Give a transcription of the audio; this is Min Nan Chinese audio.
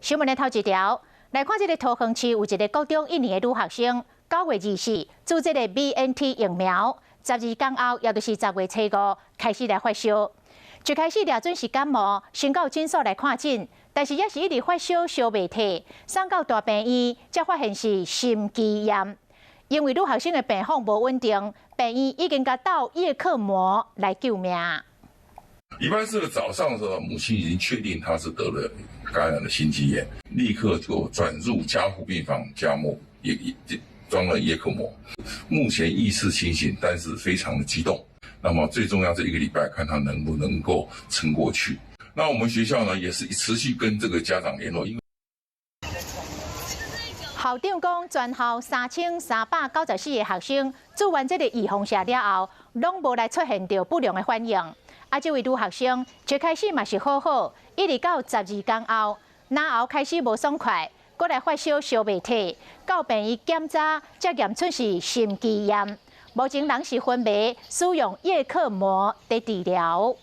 新聞的頭一條，來看這个桃園市有一个國中一年的女學生，9月24注這个 BNT 疫苗，12工後，也就是10月初5開始來發燒。一開始掠準是感冒，先到診所來看診，但是也是一直發燒燒袂退，送到大病院才發現是心肌炎。因為女學生的病況無穩定，病院已經共鬥葉克膜來救命。禮拜四的早上的時候，母親已經確定她是得了感染的心肌炎，立刻就轉入加護病房加膜，也裝了葉克膜。目前意識清醒，但是非常的激動。那麼最重要這一個禮拜，看他能不能夠撐過去。那我們學校呢，也是持續跟這個家長聯絡。因為校長講，全校3394個學生注完這个預防射了後，攏無來出現著不良的反應。啊，這位女學生一開始嘛是好好，一直到12工後，嚨喉開始無爽快，閣來發燒燒袂退，到病院檢查才驗出是心肌炎。目前人是昏迷，使用葉克膜佇治療。